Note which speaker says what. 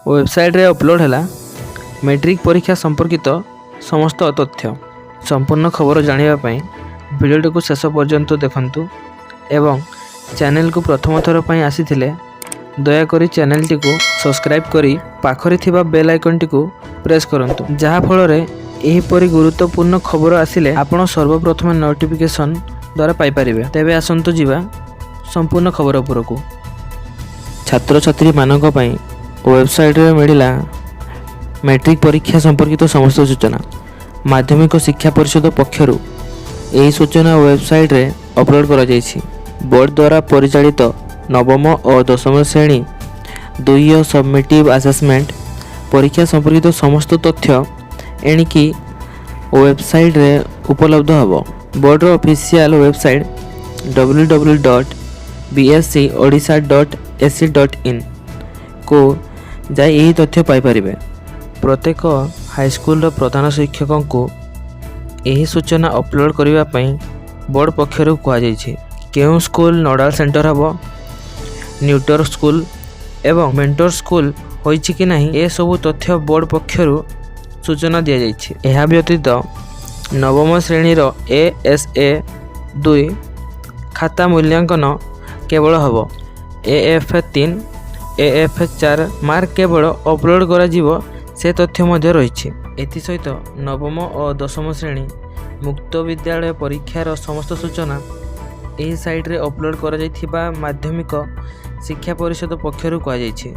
Speaker 1: ୱେବସାଇଟ୍ରେ upload ହେଲା matric ପରୀକ୍ଷା ସମ୍ପର୍କିତ ସମସ୍ତ ତଥ୍ୟ। ସମ୍ପୂର୍ଣ୍ଣ ଖବର ଜାଣିବା ପାଇଁ ଭିଡ଼ିଓଟିକୁ ଶେଷ ପର୍ଯ୍ୟନ୍ତ ଦେଖନ୍ତୁ ଏବଂ ଚ୍ୟାନେଲକୁ ପ୍ରଥମ ଥର ପାଇଁ ଆସିଥିଲେ ଦୟାକରି ଚ୍ୟାନେଲଟିକୁ ସବସ୍କ୍ରାଇବ୍ କରି ପାଖରେ ଥିବା ବେଲ୍ ଆଇକନ୍ଟିକୁ ପ୍ରେସ୍ କରନ୍ତୁ, ଯାହାଫଳରେ ଏହିପରି ଗୁରୁତ୍ୱପୂର୍ଣ୍ଣ ଖବର ଆସିଲେ ଆପଣ ସର୍ବପ୍ରଥମେ ନୋଟିଫିକେସନ୍ ଦ୍ୱାରା ପାଇପାରିବେ। ତେବେ ଆସନ୍ତୁ ଯିବା ସମ୍ପୂର୍ଣ୍ଣ ଖବର ଉପରକୁ। ଛାତ୍ରଛାତ୍ରୀମାନଙ୍କ ପାଇଁ ୱେବସାଇଟ୍ରେ ମିଳିଲା ମେଟ୍ରିକ୍ ପରୀକ୍ଷା ସମ୍ପର୍କିତ ସମସ୍ତ ସୂଚନା। ମାଧ୍ୟମିକ ଶିକ୍ଷା ପରିଷଦ ପକ୍ଷରୁ ଏହି ସୂଚନା ୱେବସାଇଟ୍ରେ ଅପଲୋଡ଼ କରାଯାଇଛି। ବୋର୍ଡ଼ ଦ୍ୱାରା ପରିଚାଳିତ ନବମ ଓ ଦଶମ ଶ୍ରେଣୀ ଦ୍ୱିତୀୟ ସବମିଟିଭ୍ ଆସେସମେଣ୍ଟ ପରୀକ୍ଷା ସମ୍ପର୍କିତ ସମସ୍ତ ତଥ୍ୟ ଏଣିକି ୱେବସାଇଟ୍ରେ ଉପଲବ୍ଧ ହେବ। ବୋର୍ଡ଼ର ଅଫିସିଆଲ ୱେବସାଇଟ୍ ww.bseodisha.ac.in କୁ ଯାଇ ଏହି ତଥ୍ୟ ପାଇପାରିବେ। ପ୍ରତ୍ୟେକ ହାଇସ୍କୁଲର ପ୍ରଧାନ ଶିକ୍ଷକଙ୍କୁ ଏହି ସୂଚନା ଅପଲୋଡ଼ କରିବା ପାଇଁ ବୋର୍ଡ଼ ପକ୍ଷରୁ କୁହାଯାଇଛି। କେଉଁ ସ୍କୁଲ ନୋଡ଼ାଲ ସେଣ୍ଟର ହେବ, ଟ୍ୟୁଟର ସ୍କୁଲ ଏବଂ ମେଣ୍ଟର ସ୍କୁଲ ହୋଇଛି କି ନାହିଁ, ଏସବୁ ତଥ୍ୟ ବୋର୍ଡ଼ ପକ୍ଷରୁ ସୂଚନା ଦିଆଯାଇଛି। ଏହା ବ୍ୟତୀତ ନବମ ଶ୍ରେଣୀର ଏ ଏସ୍ ଏ 2 ଖାତା ମୂଲ୍ୟାଙ୍କନ କେବେ ହେବ, A F 3, A F 4 mark କେବେ ଅପଲୋଡ଼ କରାଯିବ, ସେ ତଥ୍ୟ ମଧ୍ୟ ରହିଛି। ଏଥିସହିତ ନବମ ଓ ଦଶମ ଶ୍ରେଣୀ ମୁକ୍ତ ବିଦ୍ୟାଳୟ ପରୀକ୍ଷାର ସମସ୍ତ ସୂଚନା ଏହି ସାଇଟ୍ରେ ଅପଲୋଡ଼ କରାଯାଇଥିବା ମାଧ୍ୟମିକ ଶିକ୍ଷା ପରିଷଦ ପକ୍ଷରୁ କୁହାଯାଇଛି।